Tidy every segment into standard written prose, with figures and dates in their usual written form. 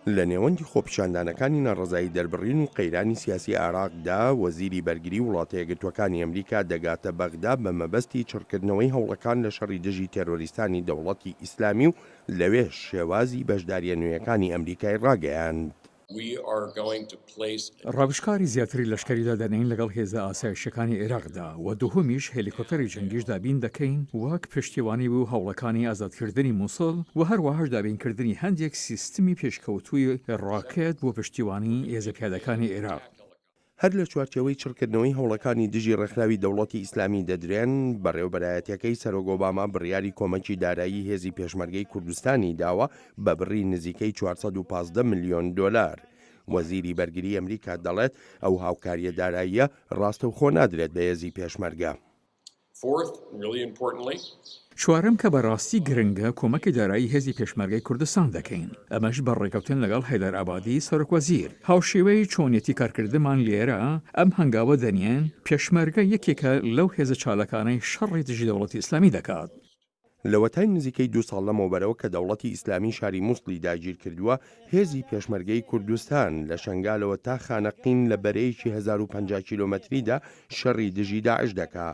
لە نێوەندی خۆپیشاندانەکانی ناڕەزایی دەربڕین و قەیرانی سیاسی عێراقدا، وەزیری بەرگری وڵاتەیەکگرتووەکانی ئەمریکا دەگاتە بەغدا بە مەبەستی چڕکردنەوەی هەوڵەکان لە شەڕی دژی تێرۆریستانی دەوڵەتی ئیسلامی و لەوێش شێوازی بەشدارییە نوێیەکانی ئەمریکای ڕاگەیاند. ڕاویژکاری زیاتری لەشکری دادەنێین لەگەڵ هێزە ئاسایشیەکانی عێراقدا و دووهەمیش هێلیکۆپتەری جەنگیش دابین دەکەین وەک پشتیوانی بو هەوڵەکانی ئازادکردنی موسڵ و هەروەهاش دابینکردنی هەندێک سیستمی پێشکەوتووی ڕاکێت بۆ پشتیوانی هێزە پیادەکانی عێراق. هەر لە چوارچێوەی چڕکردنەوەی هەوڵەکانی دژی ڕێکخراوی دەوڵەتی ئیسلامی دەدرێن، بەڕێوەبەرایەتیەکەی سەرۆک ئۆباما بڕیاری کۆمەکی دارایی هێزی پێشمەرگەی کوردستانی داوە بە بڕی نزیکەی 415 ملیۆن دۆلار. وەزیری بەرگری ئەمریکا دەڵێت، ئەو هاوکارییە داراییە ڕاستەوخۆ نادرێت بە هێزی پێشمەرگە. چوارەم کە بەڕاستی گرنگە کۆمەکی دارایی هێزی پێشمەرگەی کوردستان دەکەین، ئەمەش بە ڕێکەوتن لەگەڵ حەیدەر عەبادی سەرۆکوەزیر. هاوشێوەی چۆنیەتی کارکردنمان لێرە ئەم هەنگاوە دەنێن، پێشمەرگە یەکێکە لەو هێزە چالاکانەی شەڕی دژی دەوڵەتی ئیسلامی دەکات. لەوەتای نزیکەی دوو ساڵ لەمەوبەرەوە کە دەوڵەتی ئیسلامی شاری موسڵی داگیرکردووە، هێزی پێشمەرگەی کوردستان لە شەنگالەوە تا خانەقین لە بەرەیەکی 1050 کیلۆمەتریدا شەڕی دژی داعش دەکا.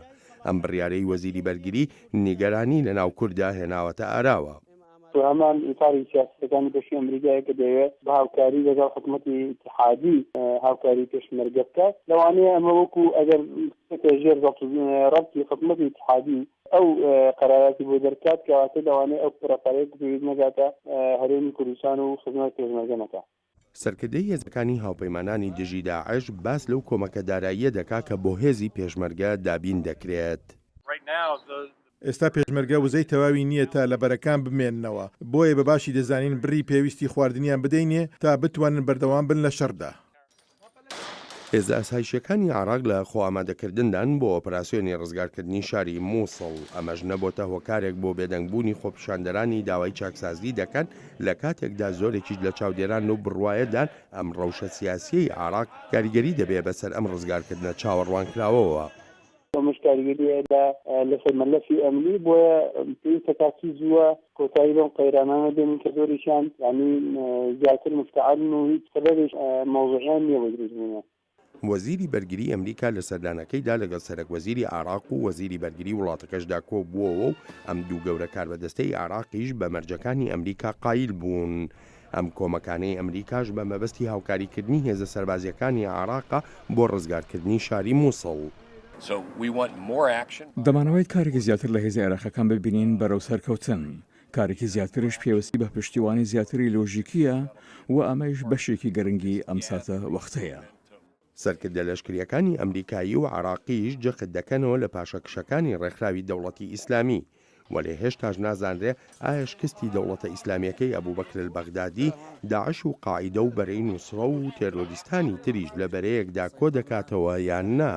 ئەم بڕیارەی وەزیری بەرگری نیگەرانی لەناو کورددا هێناوەتە ئاراوە. هەمان ئیتاری سیاسەتەکانی پێشووی ئەمریکایە کە دەیەوێت بە هاوکاری لەگەڵ حکومەتی ئیتیحادی هاوکاری پێشمەرگە بکات. لەوانەیە ئەمە وەکو ئەگەر بچێتە ژێر زەبت و ڕەبتی حکومەتی ئیتیحادی ئەو قەراراتی بۆ دەرکات کەواتە لەوانەیە ئەو بڕە پارەیە پێویست نەگاتە هەرێمی کوردستان و خزمەت پێشمەرگە نەکا. سەرکردەی هێزەکانی هاوپەیمانانی دژی داعش باس لەو کۆمەکە داراییە دەکا کە بۆ هێزی پێشمەرگە دابین دەکرێت. ئێستا پێشمەرگە وزەی تەواوی نییە تا لە بەرەکان بمێننەوە، بۆیە بە باشی دەزانین بڕی پێویستی خواردنیان بدەینێ تا بتوانن بەردەوام بن لە شەڕدا. هێزە ئاسایشییەکانی عێراق لە خۆئامادەکردندان بۆ ئۆپەراسیۆنی ڕزگارکردنی شاری موسڵ، ئەمەش نەبۆتە هۆکارێک بۆ بێدەنگبوونی خۆپیشاندەرانی داوای چاکسازی دەکەن، لە کاتێکدا زۆرێکیش لە چاودێران لەو بڕوایەدان ئەم ڕەوشە سیاسییەی عێراق کاریگەری دەبێ بەسەر ئەم ڕزگارکردنە چاوەڕوانکراوەوە. ئەمەش کاریگەری هەیە لە لەسەر مەلەفی ئەمنی، بۆیە پێویستە تا چی زووە کۆتایی بەم قەیرانانە بێنین کە زۆرێکیان یانی زیاتر مفتعەلن و هیچ سەبەبێک مەوزوعیان نییە بۆ دروستبوونیان. وەزیری بەرگری ئەمریکا لە سەردانەکەیدا لەگەڵ سەرەک وەزیری عێراق و وەزیری بەرگری وڵاتەکەشدا کۆبووەوە و ئەم دوو گەورە کاربەدەستەی عێراقیش بە مەرجەکانی ئەمریکا قایل بوون. ئەم کۆمەکانەی ئەمریکاش بە مەبەستی هاوکاریکردنی هێزە سەربازییەکانی عێراقە بۆ ڕزگارکردنی شاری موسڵ. دەمانەوێت کارێکی زیاتر لە هێزە عێراقیەکان ببینین بەرەو سەرکەوتن، کارێکی زیاتریش پێوستی بە پشتیوانی زیاتری لۆژیکییە و ئەمەیش بەشێکی گرنگی ئەم ساتە وەختەیە. سەرکردە لەشکرییەکانی ئەمریکایی و عێراقیش جەخت دەکەنەوە لە پاشەکشەکانی ڕێکخراوی دەوڵەتی ئیسلامی، وەلێ هێشتاش نازانرێ ئایا شکستی دەوڵەتە ئیسلامییەکەی ئەبوبەکر ئەلبەغدادی، داعش و قاعیدە و بەرەی نوسڕە و تێرۆریستانی تریش لە بەرەیەکدا کۆدەکاتەوە یان نا.